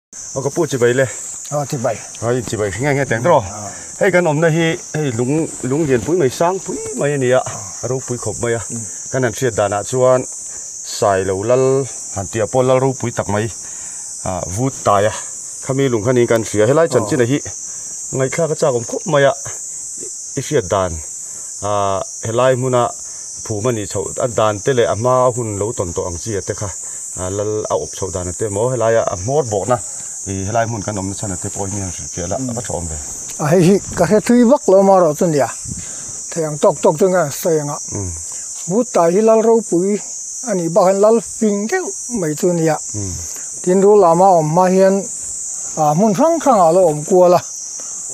Aw ka pu chibai le. Aw chibai. Aw in chibai hring nge nge teng tawh. Hei kan awmna hi hei lung lung lian pui mai sang pui mai a ni a, a ropui khawp mai a. Kan han hriat danah chuan Sailo lal han tih ah pawh lal ropui tak mai ah vut tai a khami lung kha niin kan hria. Helai chanchin ah hi ngaihthlak a chak awm khawp mai a i hriat dan ah helai hmuna phum a nih chhoh a dan te leh a hma hun lo tawn tawh ang chi ah te kha. Lal a awp chhoh dan ate maw helaia a hmawr bawkna ih helai hmun kan awmna chhan ate pawh hi mi han hrilh fiah la a va tha awm ve. A hei hi ka hre thui vak lo maw erawh chu nia thei ang tawk tawk chu nge an sawi ang a but tai hi lal ropui a nih bak hian lal fing deuh mai chu nia tin rul lama a awm hma hian ah hmun hrang hrang ah a lo awm kual a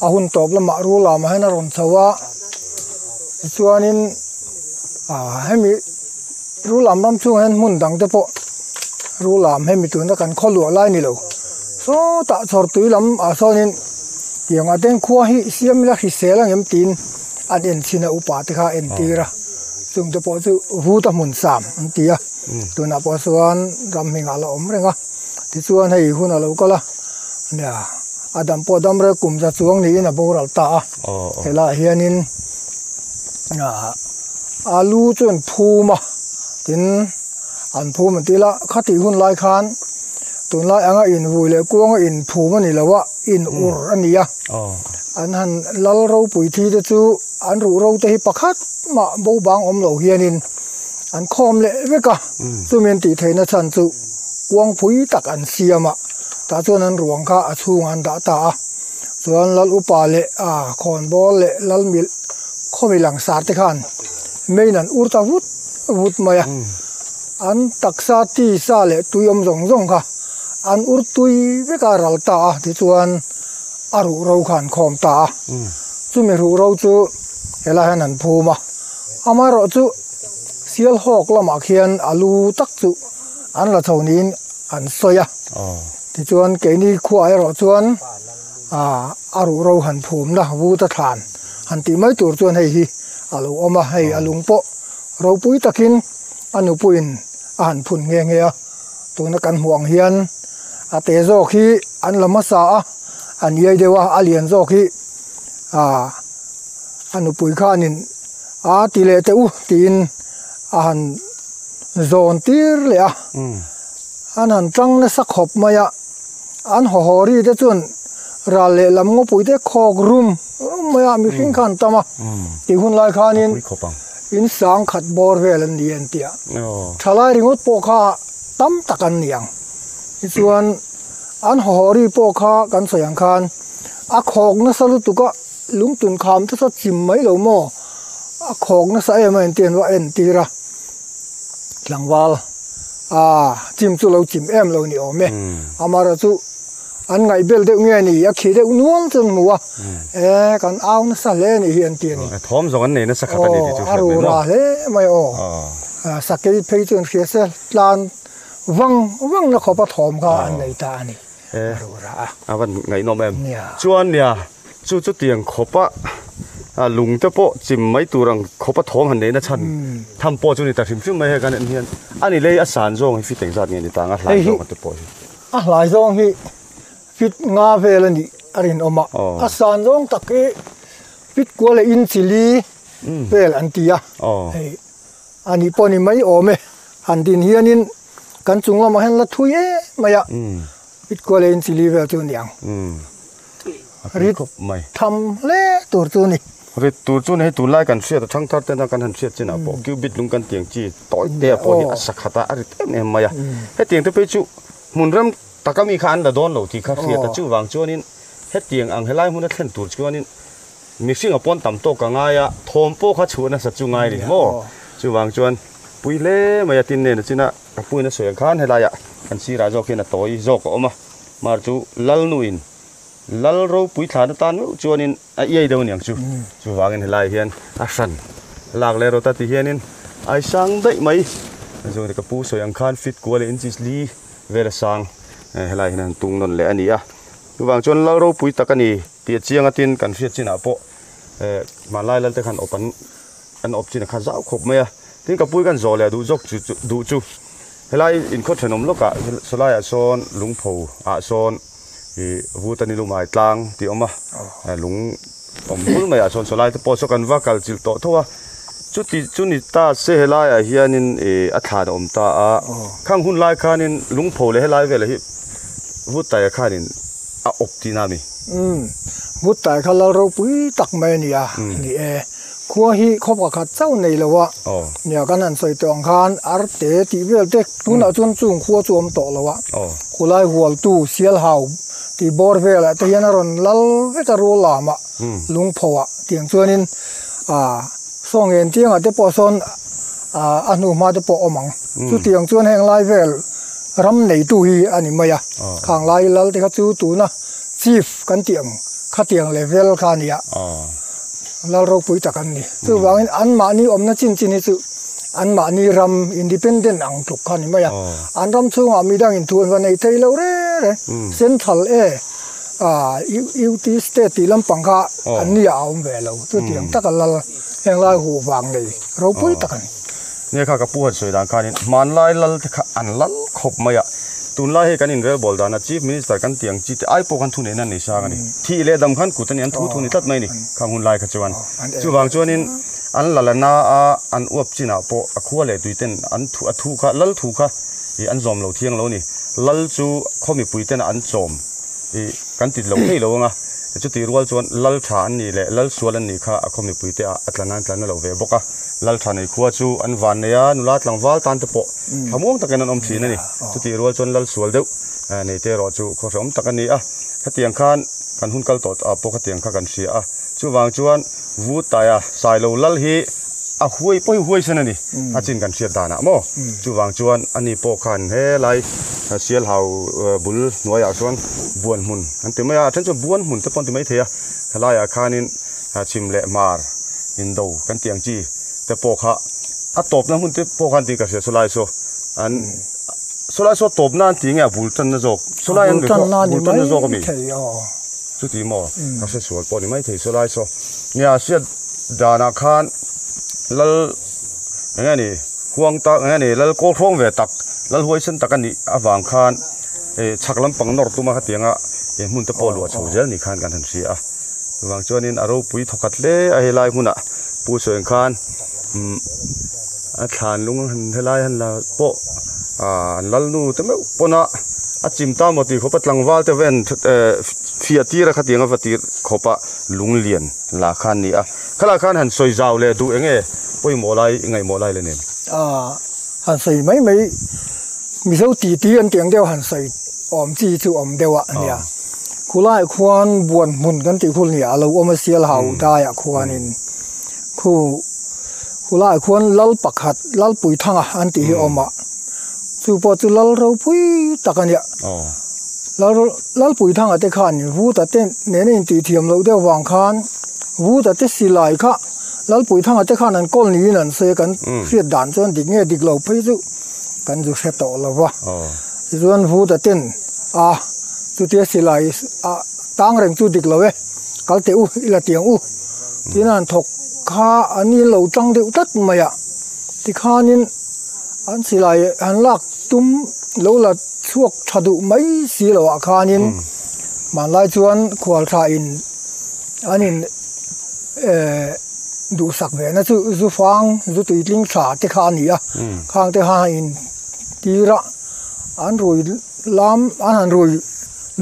a hun tawp lamah rul lamah hian a rawn chho a tichuanin ah hemi. Rulam ram chungah hian hmun dang te pawh rulam hemi tuna kan khaw luah lai ni lo sawtah chhawr tui lam ah sawnin tiang ah ten khua hi siam ila hrisel ang em tiin an en chhin a upa te kha a entir a chung te pawh chu vut a hmun sam an ti a tunah pawh chuan ram hmingah a la awm reng a tichuan hei hun a lo kal a nia a dam pawh dam reng kum za chuang niin a boral ta a helaiah hianin ah. Alu chu an phum a, tin an phum an tih la khatih hun lai khan tunlai anga invui leh kuanga inphum a ni lo a, in ur a ni a. An han lal ropui thi te chu an ruh ro te hi pakhat mah bo bang awm lo hianin an khawm leh vek a, chumi an tih theihna chhan chu kuangpui tak an siam a, tah chuan an ruang kha a chhungah an dah ta a. Chuan lal upa leh a khawnbawl leh lal mil khawmi langsar te khan main an ur ta vut vut mai a an taksa ti sa leh tui awm zawng zawng kha an ur tui vek a ral ta a tichuan a ruh ro kha an khawm ta a chumi ruh ro chu helai hian an phum a amaherawh chu sial hawk lamah khian a lu tak chu an la chho niin an sawi a. Tichuan keini khuaah erawh chuan aah a ruh ro han phumna vut a thlan han tih mai tur chuan hei hi a lo awm a, hei a lung pawh ropui takin a nupuiin a han phun nghe nghe a, tuna kan hmuh ang hian a te zawk hi an la hmasa a, an iai deuh a, a lian zawk hi aah a nupui khanin a ti leh teh u tiin a han zawn tir leh a. An han tang nasa khawp mai a, an hawhawri te chuan ral leh lam ngawpui te khawk rum rum mai a, mihring kha an tam a, tih hun lai khanin in sang khat bawr vel an ni an ti a, thalai ringawt pawh kha tam tak an ni ang. Tichuan an hawhawri pawh kha kan sawi ang khan a khawk nasa lutuk a, lungtun kham te saw chim mai lo maw, a khawk nasa em a entir an va entir a, tlangval. A chim chu lo chim em lo ni awm e. Amaherawh chu an ngaih bel deuh nge ni, a khi deuh nual chu an hmu a, e kan au nasa hle a nih hi an ti a ni. Thawm zawng an nei nasa khat a ni tih chu hriat mai maw? Aw, a rura hle mai aw. Sakei phei chu an hria se, tlan vang vang na khawpa thawm kha an nei ta a ni. E a van ngaihnawm em. Chuan nia chu chutiang khawpa lung te pawh chim mai tur ang khawpa thawm han neihna chhan tham pawh chu ni ta hrim hrim mai hei kan en hian a ni lei a san zawng hi fit engzat nge ni ta ang a hlai zawng te pawh hi. A hlai zawng hi fit nga vel a nih a rinawm a, a san zawng tak hi fit kua leh inchi li vel an ti a, hei a nih pawh ni mai awm e han din hianin Kan chung lamah hian la thui em mai a, it kual eiin chili vel chu a ni ang. Rit khawp mai. Tham hle tur chu a ni. Rit tur chu ni hei tunlai kan hriat a thangthar tena kan han hriat chinah pawh cubit lung kan tiang chi tawi te ah pawh hi a sakhat a, a rit em em mai a. Hetiang te phei chu hmun rem taka mi kha an la dawn lo tih kha hriat a, chuvang chuanin hetiang ang helai hmuna thlen tur chuanin Mihring a pawn tam tawk a ngai a, thawm pawh kha chhuah nasa chu ngai ni maw? Chuvang chuan pui hle mai a tin nen a chin a, ka puiin a sawi ang khan helaiah kan sirah zawk hian a tawi zawk a awm a, mar chu Lalnuin Lal ropui thlan atan meuh chuanin a iai deuh aniang chu, chuvangin helaiah hian a hran lak leh rawt a ti hianin ai sang daih mai, chuan ka pu sawi ang khan fit kual leh inches li vel a sang helaiah hian a han tung nawn leh a ni a, chuvang chuan Lal ropui tak a ni. Tih a chiang atin kan hriat chinah pawh hmanlai lal te khan awp an an awp chin a kha zau khawp mai a. Tin ka pui kan zawh leh duh zawk chu duh chu helai inkhaw thenawm lawkah sawlaiah sawn lungpho ah sawn Ih vuta ni lumai tlang tih a awm a, lung awm bul maiah sawn sawlai te pawh saw kan va kal chilh tawh tho a, chuti chu ni ta se helaiah hianin ih a thlan a awm ta a, khang hun lai khanin lungpho leh helai velah hi vuttaia khanin a awp tihna a ni. Umm, vuttaia kha lal ropui tak mai a ni a, ni e. Khua hi khaw pakhat chauh nei lo a, nia kan han sawi tawh ang khan arte tih vel te tunah chuan chung khua chu awm tawh lo a, khulai hualtu Sialhau tih bawr velah te hian a rawn lal vek a rual lamah lungpho ah tiang chuanin ah saw ngen tiangah te pawh sawn ah a hnu hma te pawh awm ang chutiang chuan heng lai vel ram neitu hi a ni mai a, khang lai lal te kha chu tuna chief kan tih ang khatiang level kha a ni a. Lal ropui tak an ni. Chuvangin anmahni awmna chin chin hi chu anmahni ram independent ang tluk kha a ni mai a. An ram chhungah midangin thu an va nei thei lo reng reng. Central e UT state tih lampang kha an ni ah a awm ve lo. Chutiang taka lal henglai huh vang nei ropui tak a ni. Nia kha ka pu han sawi dan khanin hmanlai lal te kha an lal khawp mai a, tunlai hei kan inrel bawl dana Chief Minister kan tih ang chi te ai pawh khan thu neihna an nei sang a ni. Thih leh dam khan kut a ni, an thu thu ni tlat mai a ni khang hun lai kha chuan. Chuvang chuanin an lal a na a, an uap chinah pawh a khua leh tui ten an thu a thu kha lal thu kha ih an zawm lo thiang lo a ni. Lal chu khaw mipui ten an chawm ih kan tit lo thei lo ang a, chutih rual chuan lal tha an nih leh lal sual an nih kha a khaw mipui te ah a tla nan tla na lo ve bawk a. Lalthanei khua chu an van nei a, nula tlangval tan te pawh thlamuang takin an awm thin a ni. Chutih rual chuan lal sual deuh nei te erawh chu khaw hrehawm tak a ni a. Hetiang khan kan hun kal tawh ah pawh khatiang kha kan hria a. Chuvang chuan Vu Taia Sailo lal hi a huai pawh hi huaisen a ni a chin kan hriat danah maw. Chuvang chuan ani pawh khan helai Sialhau bul hnuaiah chuan buan hmun an ti mai a, a then chuan buan hmun te pawh an ti maithei a. Helaiah khanin chhim leh hmar indo kan tih ang chi te pawh kha a tawpna hmun te pawh khan tih ka hria sawlai saw an sawlai saw tawpna an tih nge a bul tanna zawk sawlai an bul tanna zawk ami chuti maw ka hre sual pawh ni mai thei sawlai saw nia hriat danah khan lal eng nge ni huang tak eng nge ni lal kawl hrawng ve tak lal huaisen tak a nih avang khan eh chhak lampang nawr tuma khatianga eh hmun te pawh luah chho zel ni khan kan han hria a. Chuvang chuanin a ropui thawkhat hle a helai hmunah Pu Sawiang khan umm a thlan lung han helai han la pawh ah an lal nu te meuh pawn a a chim ta maw tih khawpa tlangval te ven eh fiah tir a khatiang a va tir khawpa lung lian la kha an ni a khalai khan han sawi zau leh duh eng nge pawimawh lai ngaihmawh lai la nen. Ah han sawi mai mai Mizo titi an tih ang deuh han sawi awm chi chu awm deuh a nia. Khulai khuan buan hmun kan tih khul nia a lo awm a sial hau daiah khuanin khu khulai khuan lal pakhat Lalpuithanga an tih hi a awm a chu pawh chu lal ropui tak a nia. Lal Lalpuithanga te khan Vuta te nena intih thiam loh deuh vang khan Vuta te silai kha Lalpuithanga te khan an kawl niin an sawi a kan hriat dan chuan dik nge dik lo phei chu. Kan zu hre tawh lo va, tichuan Vuta ten a chutia silai a tang reng chu dik lo e, kal teh u i la tiang u tiin an thawk kha an in lo tang deuh tlat mai a, tikhanin an silai han lak tum lo la chhuak tha duh mai si lo ah khanin hmanlai chuan khual tha in an in eh duhsak ve na chu zu fang zu tuitling tha te kha a ni a khang te kha in tir a an rui lam an han rui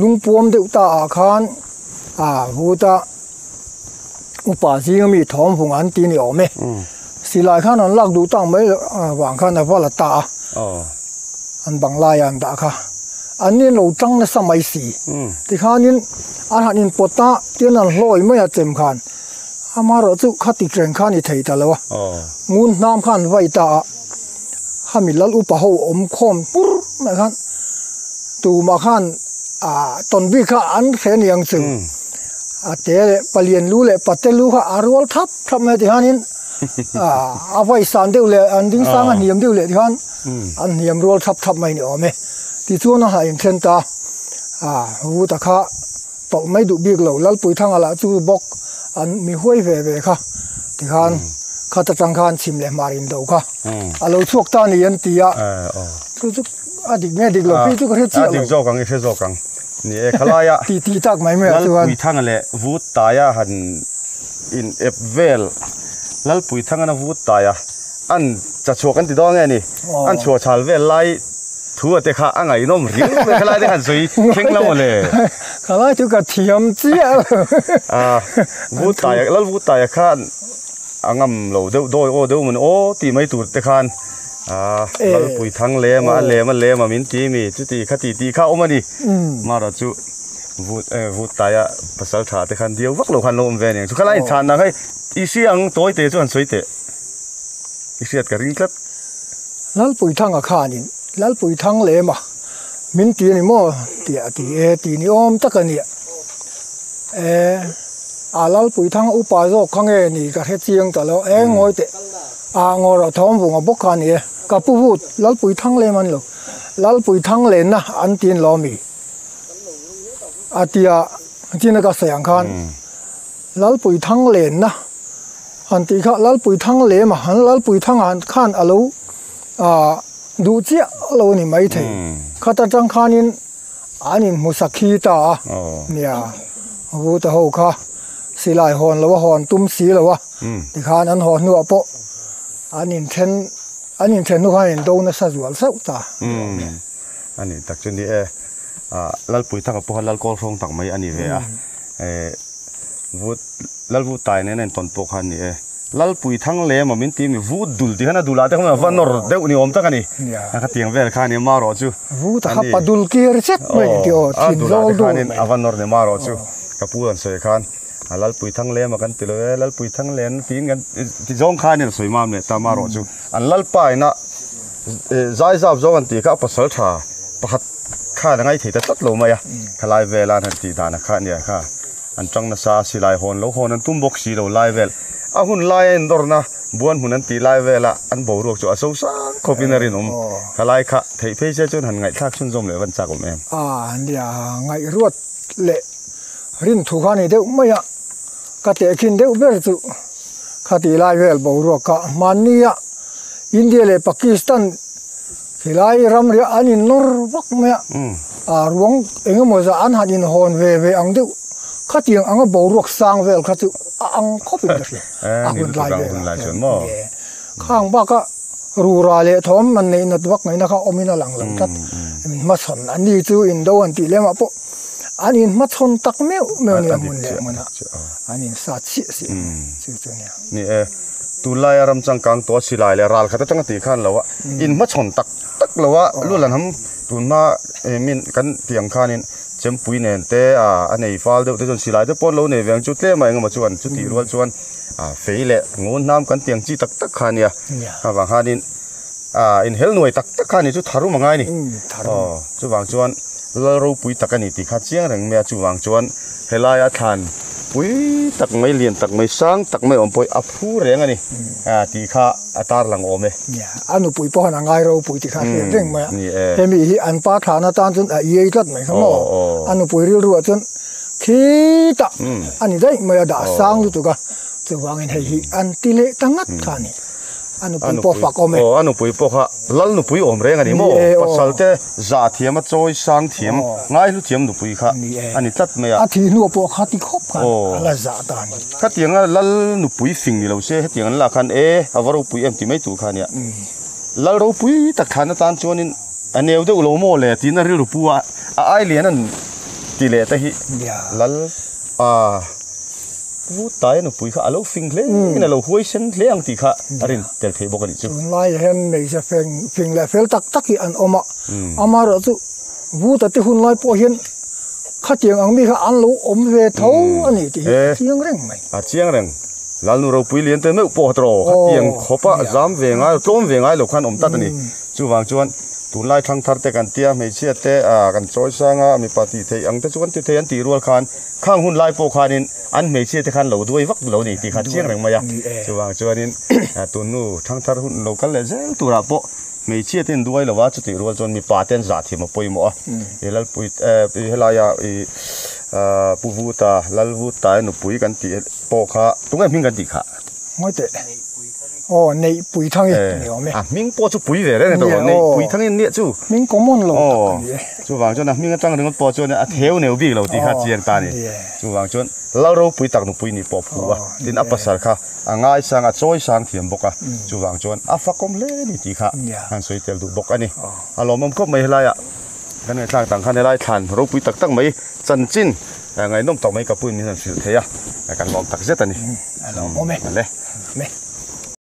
lungpuam deuh ta ah khan ah vuta upa zinga mi thawm vung an ti ni awm e silai khan an lak duh tak mai vang khan a va la ta a an bang laiah an dah kha. An ni lo tang nasa mai si. Tikhanin an han inpawt a, tin an hlawi mai a chem khan. Amaherawh chu khati reng kha a ni thei ta lo a. Ngun hnam khan an vai ta a, hami lal upa ho awm khawm pur mai khan tumah khan ah tawn bik kha an hre ni ang chu. A te leh palian lu leh pate lu kha a rual thap thap mai a tikhanin ah a vai san deuh leh an ding sang a hniam deuh leh tikhan an hniam rual thap thap mai ni awm e. Tichuan a ha inthen ta a, Vuta kha tawlh mai duh bik lo, Lalpuithanga lah chu bawk an mi huai ve ve kha tikhan khat atang khan chhim leh hmar in do kha a lo chhuak ta ni an ti a, chu chu a dik nge dik lo phei chu ka hre chiah lo. A dik zawk ang i hre zawk ang. Ni e, khalaia Ti ti tak mai mai ah chuan. Lalpuithanga leh Vuttaia han in ep vel Lalpuithangana Vuttaia an chachhuak an ti dawn nge ni? An chhuah chhal vel lai thu a te kha a ngaihnawm riau mai khalai te han sawi thleng lo maw le? Khalai chu ka thiam chiah lo. Vuttaia Lal Vuttaia khan a ngam lo deuh dawi aw deuh maw ni aw tih mai tur te khan Lalpuithang lem a a lem a lem a min ti mi chuti kha ti tih kha a awm a ni. Mara chu vut eh vut taia pasal tha te khan diau vak lo khan lo awm ve a ni ang chu khalai inchhan ang hei i hria ang tawi te chu han sawi teh i hriat ka ring tlat. Lalpuithanga khanin Lalpuithang lem a min ti a ni maw tih a ti e tih ni awm tak a nia e a Lalpuithang upa zawk kha nge ni ka hre chiang ta lo e ngawi teh a ngaw rawh thawm vung a bawk kha a ni e ka pu vut Lalpuithang lem a ni lo. Lalpui thang lenna an tin lo mi? A tia chin a ka sawi ang khan Lalpui thang lenna han tih kha Lalpui thang lem a han Lalpui thang ah khan a lo ah duh chiah lo a ni maithei. Khat atang khanin an inhmu sakhi ta a nia Vuta ho kha silai hawn lo a hawn tum si lo a tikhan an haw hnuah pawh an inthen An inthen hnu khan in do nasa zual sauh ta. Umm a nih tak chu ni e. Ah Lalpui thanga pawh kha Lalkawl hrawng tak mai a ni ve a. Eh vut Lalvut tai nen a intawn pawh kha a ni e. Lalpui thang lem a min ti mi vut dul tih khan a dulah te khan a va nawr deuh ni awm tak a ni. A khatiang vel kha a ni marawh chu. Vut a kha pa dul kir zet mai ni tih aw thin zawl dul mai. A va nawr ni marawh chu ka pu an sawi khan. A Lalpui thang lem a kan ti lo e, Lalpui thang len tiin kan ti zawng khan in a sawi mam leh ta marawh chu an Lalpa ina zai zap zawng an tih kha a pasal tha pakhat khan a ngaithei ta tlat lo mai a, khalai vela an han tih dan a kha nia kha an tang nasa a silai hawn lo hawn an tum bawk si lo lai vel a hun lai a indawrna buan hmun an tih lai vela an boruak chu a so sang khawp in a rinawm khalai kha theih phei se chuan han ngaihthlak chhunzawm leh van chak awm em. A nia ngaihruat leh Rin thu kha ni deuh mai a, ka tehkhin deuh ber chu khati lai vel boruak kha hmannia India leh Pakistan khilai ramriah an innawr vak mai a, a ruang eng emaw zah an han inhawn ve ve ang deuh khatiang anga boruak sang vel kha chu a ang khawp in ka hria a hun lai vel ah chuan khang bak a rura leh thawm an neih nat vak ngaihna kha awmin a lang lo tlat hmachhawn an ni chu indo an tih lem ah pawh an inhmachhawn tak meuh meuh nia hmun leh hmunah an insa chiah chiah chu chu nia. Ni e, tunlaia ram changkang tawh a silai leh ral khat atanga tih khan lo a inhmachhawn tak tak lo a lu lan ham tunhma min kan tih ang khanin chempui nen te a nei fal deuh te chuan silai te pawh an lo nei ve ang chu tlem a engemaw chuan chutih rual chuan A fei leh ngun hnam kan tiang chi tak tak kha a nia. Avang khanin a inhel nuai tak tak kha a ni chu tharum a ngai a ni. Aw chuvang chuan lal ropui tak a ni tih kha chiang reng mai a chuvang chuan helaia thlan pui tak mai lian tak mai sang tak mai awm pawh hi a phu reng a ni tih kha a tarlang awm e. A nupui pawh khan a ngai ropui tih kha a hriat reng mai a. Hemi hi an pa thlan atan chuan a iai tlat mai kha maw. A nupui rilruah chuan Khitah a ni daih mai a, dah sang lutuk a, chuvangin hei hi an ti leh ta ngat kha a ni. A nupui pawh fak awm e. Aw, a nupui pawh kha lal nupui awm reng a ni maw? Pasal te zah thiam a chawi sang thiam, ngaihlu thiam nupui kha a ni tlat mai a. A thih hnuah pawh kha ti khawp khan a la zah ta a ni. Khatianga lal nupui fing ni lo se hetiang an lak khan e a va ropui em ti mai tur kha a nia. Lal ropui tak thlan atan chuanin A neu deuh lo maw le tiin a rilru pu a, a ai lian an ti leh te hi lal a pu tai a nupui kha a lo fing hle in a lo huai sen hle ang tih kha a rin tel theih bawk a nih chu. Tunlaiah hian hmeichhe feng fing leh fel tak tak hi an awm a, amaherawh chu Buddha te hun lai pawh hian khatiang ang mi kha an lo awm ve tho a ni tih hi a chiang reng mai. A chiang reng. Lalnu ropui lian te meuh pawh tawh khatiang khawpa zam ve ngai lo tlawm ve ngai lo khan awm tlat a ni. Chuvang chuan tunlai thangthar te kan tia hmeichhia te ah kan chawi sang a mipa tih theih ang te chu kan ti thei an tih rual khan khang hun lai pawh khanin an hmeichhia te khan lo duai vak lo ni tih kha chiang reng mai a. Chuvang chuanin tunnu thangthar hun lo kal leh zel turah pawh hmeichhia te an duai lo a chutih rual chuan mipa te an zah thiam a pawimawh a. I Lalpui eh helaia i Pu Vuta Lalvuta nupui kan tih pawh kha tunge hming kan tih kha? Ngawi teh. Aw Neihpuithangi ni awm e. A hming pawh chu pui ve reng a ni tawh Neihpuithangi nia chu. Hming common lo tak a ni e. Chuvang chuan a hming atang ringawt pawh chuan a theu neu bik lo tih kha chiang ta a ni. Chuvang chuan Lalropui tak nupui nih pawh phu a, tin a pasal kha a ngaisang a chawisang thiam bawk a, chuvang chuan a fakawm hle a ni tih kha han sawi tel duh bawk a ni. A lawmawm khawp mai helaiah kan ngaihthlak dang khan helai thlan ropui tak tak mai chanchin ngaihnawm tak mai ka puin min han hrilh thei a, kan lawm tak zet a ni. A lawmawm e. Ale.